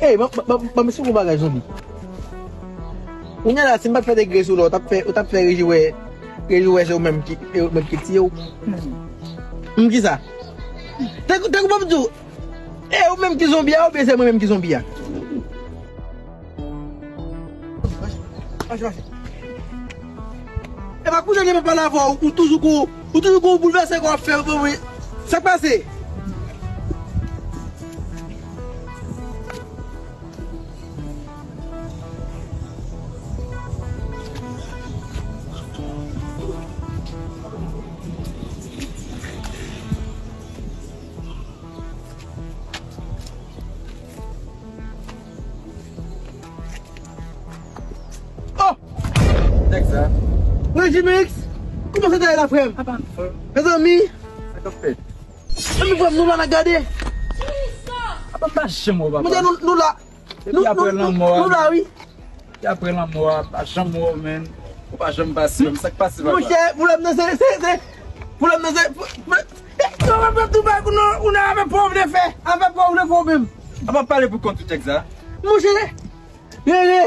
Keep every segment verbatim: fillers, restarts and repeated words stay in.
Ey, ban, ban, ban, ban m esplike w yon bagay, zonbi. Kounye a la, si m pa t fè degre sou la, ou t ap fè, ou t ap fè Reji wè, Reji wè se ou menm ki, e ou menm ki tiye w. M ki sa? Tankou, tankou ban m di w, e ou menm ki zonbi a, oubyen se mwen menm ki zonbi a? Mache, mache. Epa kounye a li pa pale avè w, ou toujou gon, ou toujou gon boulvèse kò w ap fè, wi, wi. Sa k pase? Oh! Nèg sa. Regimix! Kòman sa ta ye la, frè m? Apa m fè? Mezanmi! Sa k ap fèt? Mezanmi, frè m, nou la n ap gade. Apa m pa janm wè w, papa. Monchè, nou, nou la. Depi apre lanmò a, nou la, wi. Depi apre lanmò a, pa janm wè w, menn. Ou pa janm pase, menn. Sa k pase, papa? Monchè, pwoblèm nan se, se, se, pwoblèm nan se, pw-, pw-, eh, non, mwen pral tou bay kou non, ou nan avè pòv de fè, avè pòv de fè ou menm. Apa pale pou kont ou, Jackza? Monchè, Rere,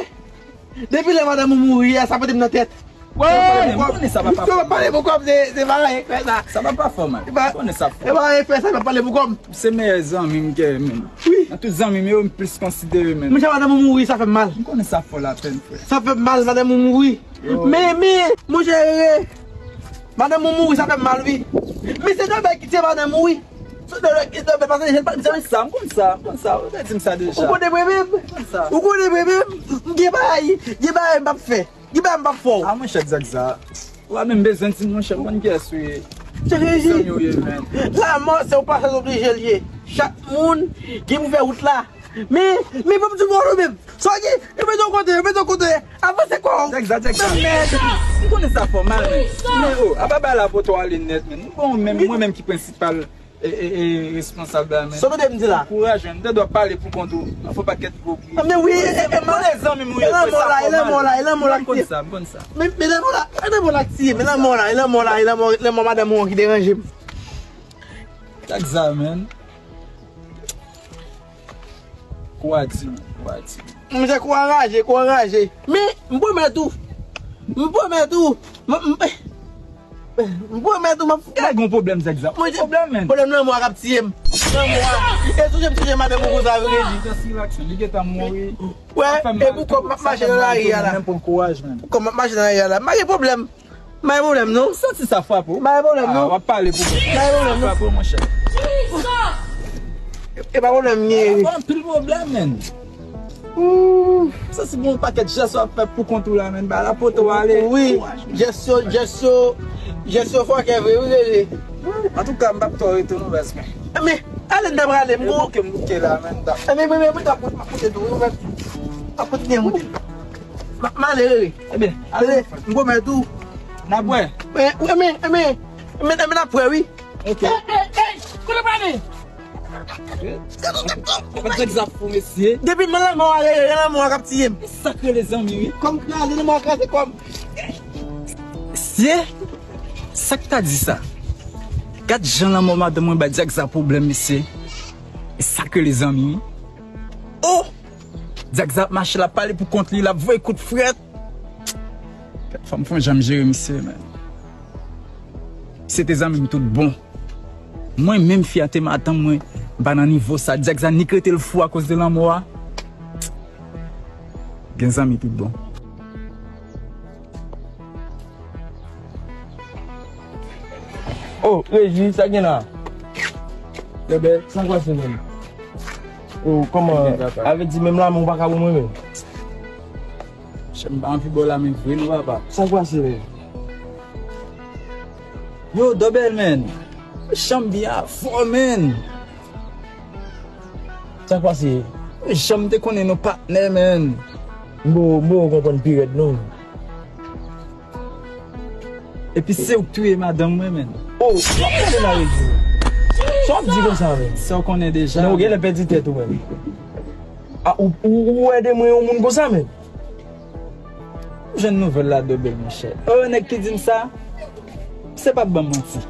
depi lè madanm ou mouri a, sa pote m nan tèt. Wè, m konnen sa papa fè mal. Pale pou kòb, se, se pa anyen k fè sa. Sa papa fè mal. M konnen sa fè. E pa anyen k fè sa, m ap pale pou kòb. Se meyè zanmi m gen, menn. Wi. Nan tout zanmi m yo, m plis konsidere, menn. Monchè, madanm ou mouri, sa fè m mal. M konnen sa fè w lapenn, frè. Sa fè m mal, madanm ou mouri. Men, men, monchè, Rere, madanm ou mouri, sa fè m mal, wi. Men se Dobèl ki tiye madanm ou, wi. Se Dobèl ki tiye, pase jèn pa di sa, wi. M konn sa, m konn sa, m konn sa. Ou te di m sa deja. Ou konnen mwen menm? M konn sa. Ou konnen mwen menm? M gen bagay, gen bagay m p ap fè. Gen bagay m p ap fè w. A, monchè, Jackza. Ou pa menm bezwen di m, monchè, m konn kiyès ou ye. Chak Regi. Zanmi w ye, menn. Lanmò, se yon pasaj oblije l ye. Chak moun gen pou fè wout la. Men, men, ban m di w, ou menm. Sa w gen, yo mete w kote, yo mete w kote. Avanse kò w. Jackza, Jackza. Mèd. M konnen sa fè w mal, menn. Men, oh, apa bay la poto ale nèt, menn. Bon, menm, mwen menm ki prensipal e, e, e, responsab la, menn. Sa w tande m di la? Kouraj, menn. M te dwe pale pou kont ou. Fè pakèt gwo bri. Men wi, e, e, e, mwen, zanmi m, wi, e lanmò la, e lanmò la, e lanmò la. M konn sa, m konn sa. Men, men lanmò la, e lanmò la ki tiye m, e lanmò la, e lanmò la, e lanmò, lanmò madanm ou an ki deranje m. Jackza, menn. Kou a di, kou a di. Monchè, kou anraje, kou anraje. Men, m pwomèt ou. M pwomèt ou. M, m, m pwomèt ou, m ap. Gade gon pwoblèm, Jackza. Monchè, pwoblèm, menn. Pwoblèm lanmò a k ap tiye m. Lanmò a. E sonje m sonje madanm ou konsa, vre di. Just relax, li gentan mouri. Wè, e pou kòb m ap mache nan lari a la. Pou kòb m ap mache nan lari a la. M pa gen pwoblèm. M pa gen pwoblèm, non. M santi sa frape w. M pa gen pwoblèm, non. Ah, w ap pale pou mwen. M pa gen pwoblèm, non. Frape w, monchè. E, e pa pwoblèm m gen. Ah, anpil pwoblèm, menn. Ooh. M santi gon pakèt jès w ap fè pou kont ou la, menn. Ba la poto w ale. Wi. Kouraj, menn. Jès yo, jès yo, jès yo fòkè vre, wi, Rere. Antouka, m p ap twò rete non, baz, menn. Men, ale n ta prale, m gon. Bouke, m bouke la, menn. Enben, men, men, mwen t ap, m ap moute tou, wi, men. M ap kontinye moute. M ap, m ale, Rere. Enben, ale, m pwomèt ou. N ap wè. Men, men, men, men, men, men n ap wè, wi. Ok. Ey, ey, ey, kote w prale? Mwen te egzak pou mesye. Depi m nan lanmò a, Rere, lanmò a k ap tiye m. Sa k rele zanmi, wi. Kòm kraze, lanmò a kraze kò m. Mesye, sa k ta di sa? Gad jan lanmò madanm mwen bay Jackza pwoblèm, mesye. E sa k rele zanmi, wi. Oh! Jackza ap mache, l ap pale pou kont li, l ap voye kout frèt. Kèt, fò m fè yon jan m jere misye, men. Misye te zanmi m tout bon. Mwen menm, fyète madanm mwen, m pa nan nivo sa. Jackza nik rete l fou akoz de lanmò a. Gen zanmi tout bon. Oh, Reji, sa gen la? Bebe, sa k pase menm? Oh, kòman? Avè di menm lamen ou pa ka ban mwen menm? Chè, m pa anvi ba w lamen vre non, papa. Sa k pase menm? Yo, Dobèl, menn. Chanm byen avè w, menn. Sa k pase? Janm te konnen nou patnè, menn. M poko, m poko konprann pi rèd, non. Epi se ou k touye madanm mwen, menn. Oh, w ap pale la, Regi. Sa w ap di konsa, menn? Sa w konnen deja. Menn, ou genlè pèdi tèt ou, menn. A, ou, ou, ou wè de mwen yon moun konsa, menn? M jwenn nouvèl la, Dobèl, monchè. Oh, nèg ki di m sa, se pa ban m manti.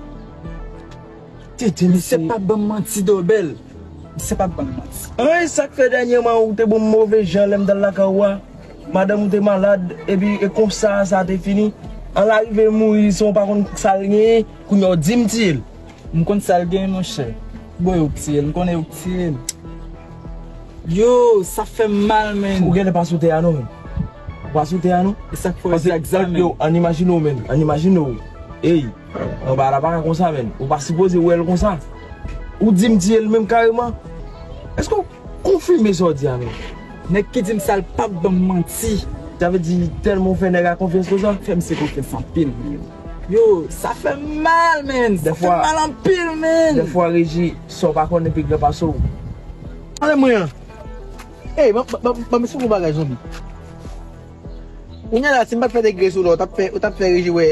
Tete, misye pa ban m manti, Dobèl. Se p ap ban m manti. Anyen sa k fè dènyèman ou te ban m move jan lè m t al lakay ou a? Madanm ou te malad, epi e konsa sa te fini? An l arive mouri san w pa konn sa l genyen, kounye a w di m tiye l. M konn sa l genyen, monchè. Bon, yo k tiye l, m konnen yo k tiye l. Yo, sa fè m mal, menn. Ou genlè pa sou tè a non, menn. Ou pa sou tè a non. E sa k fè w di ak sa, menn? Yo, ann imajine w, menn. Ann imajine w. Ey, non, bagay la pa ka konsa, menn. Ou pa sipoze wè l konsa. Ou di m tiye l menm kareman. Èske w konfime sa w di a, menn? Nèg ki di m sa, l p ap ban m manti. Sa vle di, tèlman w fè nèg la konfyans konsa? Fè misye konfyans anpil, menn. Yo, sa fè m mal, menn. Sa fè m mal anpil, menn. Dèfwa, Reji, sa w pa konnen pi gran pase w. Pale mwen an. Ey, ban, ban, ban, ban m esplike w bagay, zonbi. Kounye a la, si m pa t fè degre sou la, ou t ap fè, ou t ap fè Reji wè,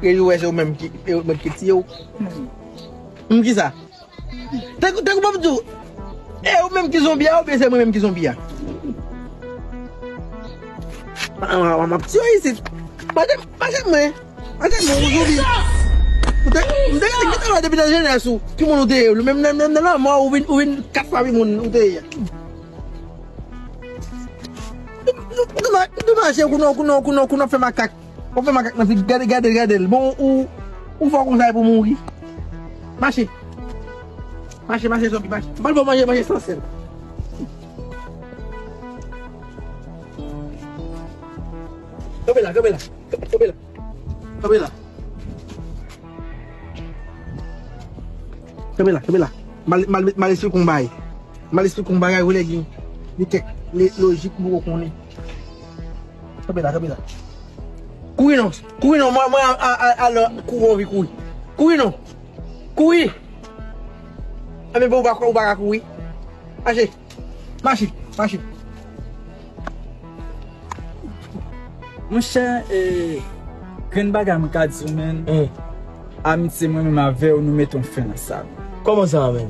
Reji wè se ou menm ki, e ou menm ki tiye w. M ki sa? Tankou, tankou m ap di w, e ou menm ki zonbi a, oubyen se mwen menm ki zonbi a? M, m, m ap tiye w isit. Mache, mache mwen. Mache mwen, ou zonbi. Ou te, m te gentan la depi nan jenès ou. Ki moun ou te ye? Ou menm nan, nan, nan lanmò, ou vin, ou vin kat fwa pi moun ou te ye. Nou, nou, nou ma-, nou mache, kou nou, kou nou, kou nou, kou nou fè makak. Ou fè makak nan figi, gade, gade, gade l. Bon, ou, ou fò konsa e pou mouri. Mache. Mache, mache, zonbi, mache. M pral ba w manje, manje san sèl. Kanpe la, kanpe la. Kanpe la. Kanpe la. Kanpe la, kanpe la. M al, m al, m al esplike w yon bagay. M al esplike w yon bagay, ou lè gen, gen kèk le-, lojik pou w konnen. Kanpe la, kanpe la. Kouri non, kouri non, mwen, mwen, a, a, a, alò, kouri, anvi kouri. Kouri non. Kouri. Enben, bon, ou pa, ou pa ka kouri. Mache. Mache, mache. Monchè, e, grenn bagay mwen ka di w, menn. Amitye mwen menm avè w, nou mete yon fen nan sa. Kòman sa, menn?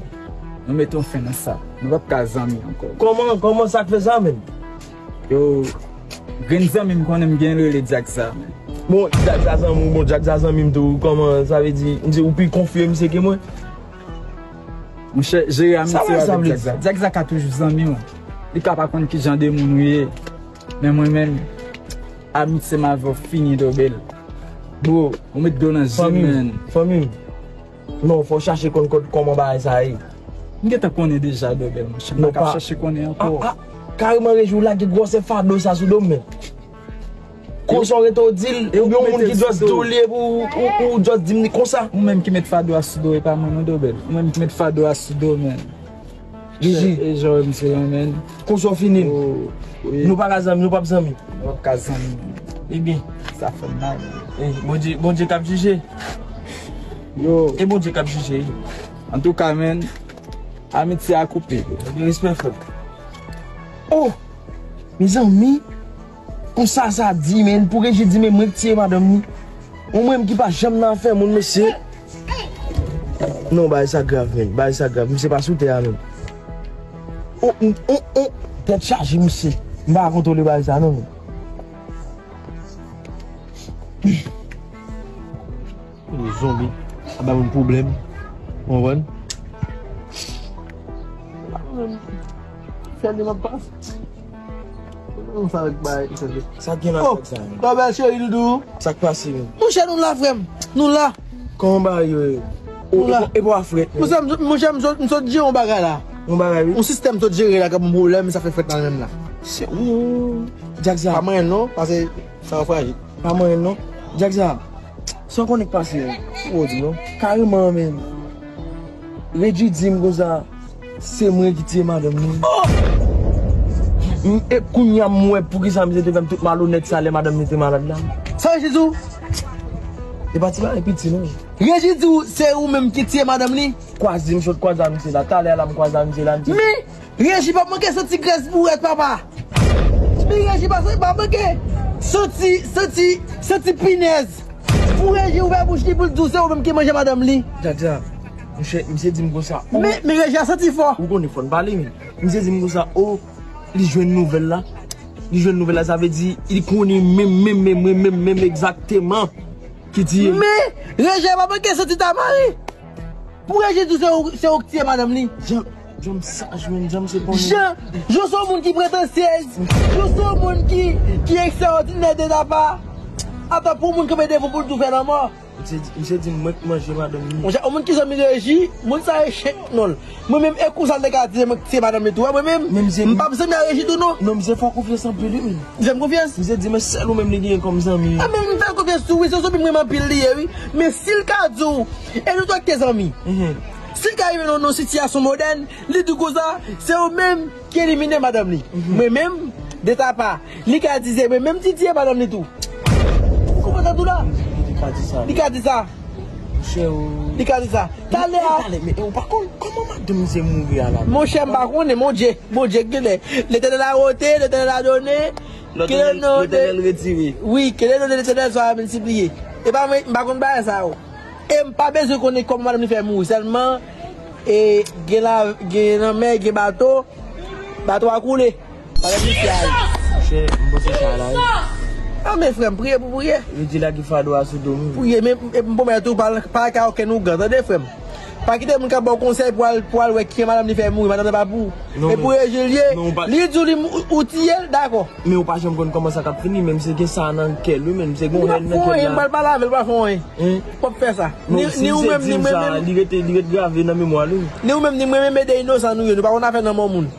Nou mete yon fen nan sa. Nou p ap ka zanmi ankò. Kòman, kòman sa k fè sa, menn? Yo, grenn zanmi m konnen m gen rele Dyak sa, menn. Bon, Dyak sa zanmi w, bon, Dyak sa zanmi m tou, kòman, sa vle di, m di, ou pi konfye misye ke mwen? Monchè, jere amitye w avèk Dyak sa. Dyak sa ka toujou zanmi w. Li ka pa konn ki jan de moun ou ye. Men mwen menm, amitye m avè w fini, Dobel. Bro, ou met dlo nan je m, menn. Fanmi m. Non, fò w chache konn kòman bagay sa ye. M gentan konnen deja, Dobel, monchè. M pa ka chache konnen ankò. Kareman Reji ou lage gwòsè fado sa sou do m, menn. Konsa w rete w di l, oubyen yon moun ki just di w li epi w, ou, ou just di m li konsa. Ou menm ki met fado a sou do, e pa mwen non, Dobel. Ou menm ki met fado a sou do, menn. Jiji. E jan w wè m se yon, menn. Konsa w fini l. Nou pa ka zanmi, nou p ap zanmi. Nou p ap ka zanmi. Ebyen, sa fè m mal. E, Bondye, Bondye k ap jije. Yo. E Bondye k ap jije, wi. Antouka, menn, amitye a koupe. Ebyen, respè, frè. Oh! Mezanmi, konsa sa di, menn, pou Reji di, men mwen k tiye madanm li. Ou menm ki pa janm nan afè moun, mesye. Non, bagay sa grav, menn. Bagay sa grav. Misye pa sou tè a, menn. Oh, oh, oh, oh. Tèt chaje, misye. M pa ka kontwole bagay sa, non, menn. Zonbi ap bay moun pwoblèm. Ou konprann? Fè li m ap pase. Ou sa vek bay, sa vle. Sa gen nan tèt sa, menn? Baba cheri doudou. Sa k pase, menn? Monchè, nou la, frè m. Nou la. Kòman bagay yo ye? Nou la. E pa frèt, menn. Monchè, m sot, monchè, m sot, m sot jere yon bagay la. Yon bagay, wi. Yon sistèm sot jere la k ap ban m pwoblèm, sa fè frèt nan menm la. Se ou, Dyak sa. Pa manyen non, paske sa yo frajil. Pa manyen non. Dyak sa. Sa w konnen k pase a? Ou di non. Kareman, menn. Reji di m konsa, se mwen ki tiye madanm li. M, e kounye a m wè poukisa misye te fè m tout malonèt sa lè madanm li te malad la. Sa Reji di w? E pa ti bagay piti non. Reji di w se ou menm ki tiye madanm li? Kwaze m sot kwaze a misye la. Talè a la m kwaze a misye la, misye. Men Reji pa manke santi grès bourèt, papa. Men Reji pa, pa manke santi, santi, santi pinèz. Pou Reji ouvè bouch li pou l di w se ou menm ki manje madanm li. Dyak sa, monchè, misye di m konsa, o. Men, men Reji a santi fò. Ou konnen fò n pale, men. Misye di m konsa, o, li jwenn nouvèl la. Li jwenn nouvèl la, sa vle di, li konnen menm, menm, menm, menm, menm, menm egzakteman ki tiye l. Men Reji pa manke santi tamari. Pou Reji di w se ou, se ou k tiye madanm li. Jan, Jan m saj, menm jan m se bon. Jan, Jan se yon moun ki pretansyèz. Jan se yon moun ki, ki ekstraòdinè de tapa. Atan pou moun kanpe devan pou l tou fè lanmò. Misye di, misye di mwen k manje madanm li. Monchè, yon moun ki zanmi Reji, moun sa e chen non l. Mwen menm, e konsa l te ka di mwen se madanm li tou, wè, mwen menm, m p ap zanmi a Reji tou, non. Non, misye fè w konfyans anpil, wi, menm. Li fè m konfyans. Misye di mwen sèl ou menm li genyen kòm zanmi. A, men m fè l konfyans tou, wi, se yon zanmi mwen anpil li ye, wi. Men si l ka di w, e nou tou ak te zanmi. Si l ka rive nan yon sitiyasyon modèn, li di konsa, se ou menm ki elimine madanm li. Mwen menm, de tapa, li ka di se mwen menm ki tiye madanm li tou. Ou konprann sa tou la? Li ka di sa. Li ka di sa. Monchè, ou... Li ka di sa. Talè a. Talè, men ou pa konn kòman madanm misye mouri a la? Monchè, m pa konnen, Bondye, Bondye k genyen. Letènèl a wote, Letènèl a done. Ke le nom de... Letènèl retire. Wi, ke le nom de Letènèl swa miltipliye. E pa mwen, m pa konn bagay sa yo. E m pa bezwen konnen kòman madanm li fè mouri. Sèlman, e, gen la, gen lanmè, gen bato, bato a koule. Madanm li fè al. Monchè, m panse sa la, wi. A, men frè m, priye pou priye. Yo di lage fado a sou do m. Priye, men e m pwomèt ou, pa, pa ka okenn ougan, tande, frè m. Pa kite moun k ap ba w konsèy pou al, pou al wè kijan madanm li fè mouri, madanm nan pa pou ou. E pou Reji l ye, li di w li mou-, ou tiye l, dakò. Men ou pa janm konn kòman sa k ap fini, menm se gen sa nan kè l, wi, menm se gen yon hèn nan kè l la. Li p ap fè anyen, m pral pale avè l, li p ap fè anyen. Li p ap fè sa. Ni, ni ou menm, ni mwen menm. Li rete, li rete grave nan memwa l, wi. Ni ou menm, ni mwen menm, e de inosan nou ye, nou pa konn afè nan men moun.